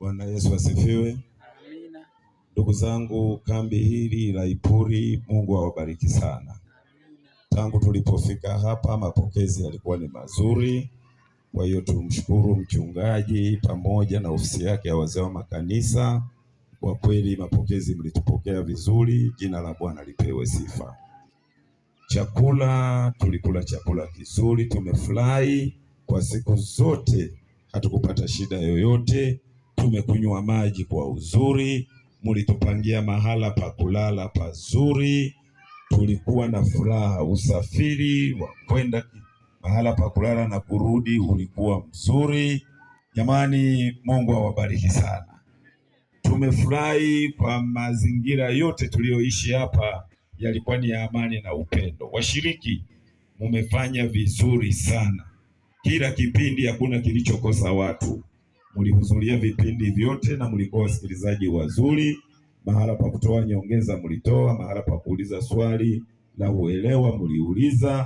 Bwana Yesu asifiwe. Amina. Ndugu zangu, kambi hili la Ipuri, Mungu awabariki sana. Tangu tulipofika hapa, mapokezi yalikuwa ni mazuri. Kwa hiyo tumshukuru mchungaji pamoja na ofisi yake ya wazee wa makanisa. Kwa kweli mapokezi mlitupokea vizuri, jina la Bwana lipewe sifa. Chakula tulikula chakula kizuri, tumefurahi kwa siku zote, hatukupata shida yoyote. Tumekunywa maji kwa uzuri, mlitupangia mahala pa kulala pazuri, tulikuwa na furaha. Usafiri wa kwenda mahala pa kulala na kurudi ulikuwa mzuri. Jamani, Mungu awabariki sana. Tumefurahi kwa mazingira yote tuliyoishi hapa, yalikuwa ni ya amani na upendo. Washiriki, mumefanya vizuri sana. Kila kipindi hakuna kilichokosa watu. Mlihudhuria vipindi vyote na mlikuwa wasikilizaji wazuri. Mahala pa kutoa nyongeza mlitoa, mahala pa kuuliza swali la uelewa mliuliza.